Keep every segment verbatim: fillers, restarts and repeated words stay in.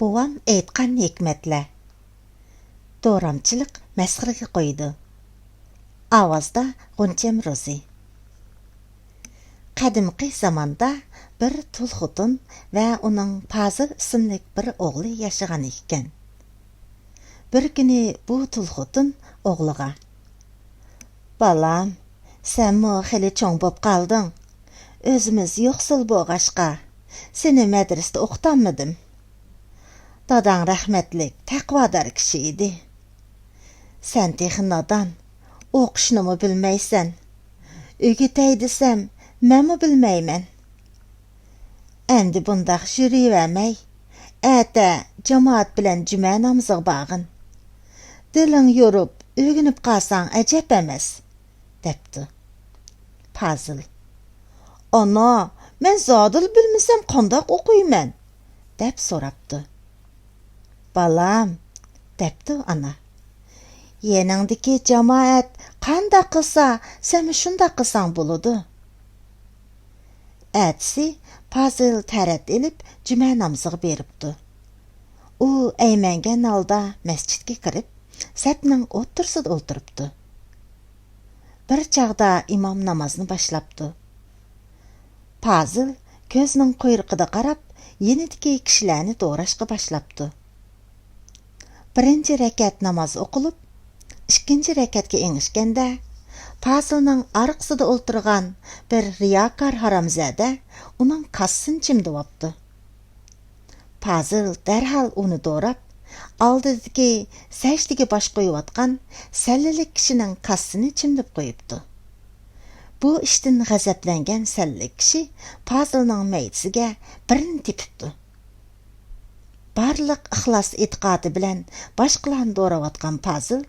بوۋام ئېيتقان ھېكمەتلەر. دورامچىلىق مەسخىرىگە قويىدۇ. ئاۋازدا غۇنچەم روزى. قەدىمكى زاماندا بىر تۇل خوتۇن ۋە ئۇنىڭ پازىل ئىسىملىك بىر ئوغلى ياشىغان ئىكەن. بىر كۈنى بۇ تۇل خوتۇن ئوغلىغا، «بالام، سەنمۇ خېلى چوڭ بوپ قالدىڭ. ئۆزىمىز يوقسۇل بولغاچقا، سېنى مەدرىسىدە ئوقۇتالمىدىم. داداڭ رەھمەتلىك تەقۋادار كىشى ئىدى. سەن تېخى نادان، ئوقۇشنىمۇ بىلمەيسەن. ئۆگىتەي دېسەم، مەنمۇ بىلمەيمەن. ئەمدى بۇنداق يۈرۈۋەرمەي، ئەتە جامائەت بىلەن جۈمە نامىزىغا بارغىن. دىلىڭ يورۇپ، ئۆگىنىپ قالساڭ ئەجەب ئەمەس» دەپتۇ. پازىل، «ئانا، مەن زادىلا بىلمىسەم قانداق ئوقۇيمەن؟» دەپ سوراپتۇ. «بالام»، دەپتۇ ئانا، «يېنىڭدىكى جامائەت قانداق قىلسا، سەنمۇ شۇنداق قىلساڭ بولىدۇ.» ئەتىسى پازىل تەرەت ئېلىپ جۈمە نامىزىغا بېرىپتۇ. ئۇ ئەيمەنگەن ھالدا مەسچىتكە كىرىپ، سەپنىڭ ئوتتۇرىسىدا ئولتۇرۇپتۇ. بىر چاغدا ئىمام نامازنى باشلاپتۇ. پازىل كۆزىنىڭ قۇيرۇقىدا قاراپ، يېنىدىكى كىشىلەرنى دوراشقا باشلاپتۇ. بىرىنچى رەكەت ناماز ئوقۇلۇپ، ئىككىنچى رەكەتكە ئېڭىشكەندە، پازىلنىڭ ئارقىسىدا ئولتۇرغان بىر رىياكار ھارامزادە ئۇنىڭ كاسىسىنى چىمدىۋاپتۇ. پازىل دەرھال ئۇنى دوراپ، ئالدىدىكى سەجدىگە باش قويۇۋاتقان سەللىلىك كىشىنىڭ كاسىسىنى چىمدىپ قويۇپتۇ. بۇ ئىشتىن غەزەپلەنگەن سەللىلىك كىشى پازىلنىڭ مەيدىسىگە بىرنى تېپىپتۇ. بارلىق ئىخلاس ئېتىقادى بىلەن باشقىلارنى دوراۋاتقان پازىل،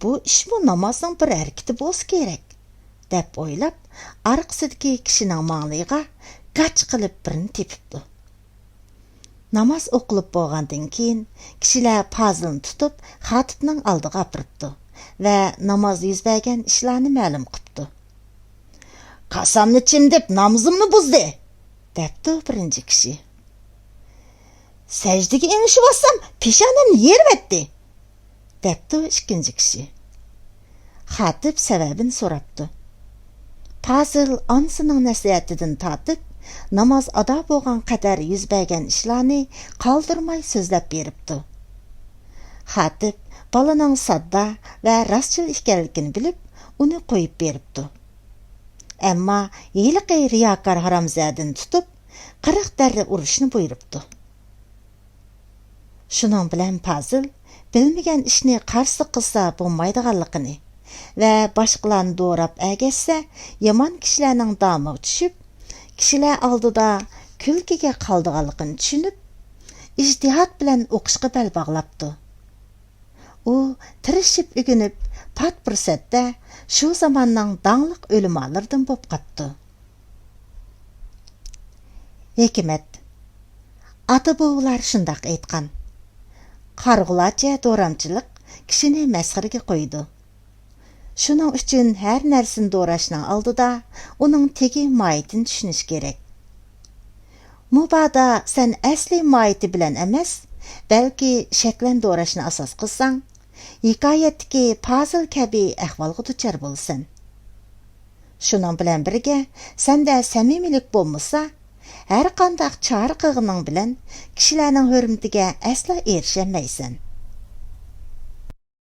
«بۇ ئىشمۇ نامازنىڭ بىر ھەرىكىتى بولسا كېرەك» دەپ ئويلاپ، ئارقىسىدىكى كىشىنىڭ ماڭلىيىغا گاچ قىلىپ بىرنى تېپىپتۇ. ناماز ئوقۇلۇپ بولغاندىن كېيىن، كىشىلەر پازىلنى تۇتۇپ، خاتىپنىڭ ئالدىغا ئاپىرىپتۇ ۋە نامازدا يۈز بەرگەن ئىشلارنى مەلۇم قىپتۇ. «كاسامنى چىمدىپ، نامىزىمنى بۇزدى!» دەپتۇ بىرىنچى كىشى. «سەجدىگە ئېڭىشىۋاتسام، پېشانەمنى يېرىۋەتتى!» دەپتۇ ئىككىنچى كىشى. خاتىپ سەۋەبىنى سوراپتۇ. پازىل ئانىسىنىڭ نەسىھەتىدىن تارتىپ، ناماز ئادا بولغان قەدەر يۈز بەرگەن ئىشلارنى قالدۇرماي سۆزلەپ بېرىپتۇ. خاتىپ بالىنىڭ ساددا ۋە راستچىل ئىكەنلىكىنى بىلىپ، ئۇنى قويۇپ بېرىپتۇ. ئەمما ھېلىقى رىياكار ھارامزادىنى تۇتۇپ، قىرىق دەررە ئۇرۇشنى بۇيرۇپتۇ. شۇنىڭ بىلەن پازىل بىلمىگەن ئىشنى قارىسى قىلسا بولمايدىغانلىقىنى ۋە باشقىلارنى دوراپ ئەگەشسە، يامان كىشىلەرنىڭ دامىغا چۈشۈپ، كىشىلەر ئالدىدا كۈلكىگە قالىدىغانلىقىنى چۈشىنىپ، ئىجتىھات بىلەن ئوقۇشقا بەل باغلاپتۇ. ئۇ تىرىشىپ ئۆگىنىپ، پات پۇرسەتتە شۇ زاماننىڭ داڭلىق ئۆلىمالىرىدىن بولۇپ قاپتۇ. ھېكمەت. ئاتا-بوۋىلار شۇنداق ئېيتقان: «قارىغۇلارچە دورامچىلىق كىشىنى مەسخىرىگە قويىدۇ.» شۇنىڭ ئۈچۈن ھەر نەرسىنى دوراشنىڭ ئالدىدا ئۇنىڭ تېگى ماھىيىتىنى چۈشىنىش كېرەك. مۇبادا سەن ئەسلى ماھىيىتى بىلەن ئەمەس، بەلكى شەكلەن دوراشنى ئاساس قىلساڭ، ھېكايەتتىكى پازىل كەبى ئەھۋالغا دۇچار بولىسەن. شۇنىڭ بىلەن بىرگە، سەندە سەمىمىيلىك بولمىسا، ھەرقانداق چارە قىلغىنىڭ بىلەن كىشىلەرنىڭ ھۆرمىتىگە ئەسلا ئېرىشەلمەيسەن.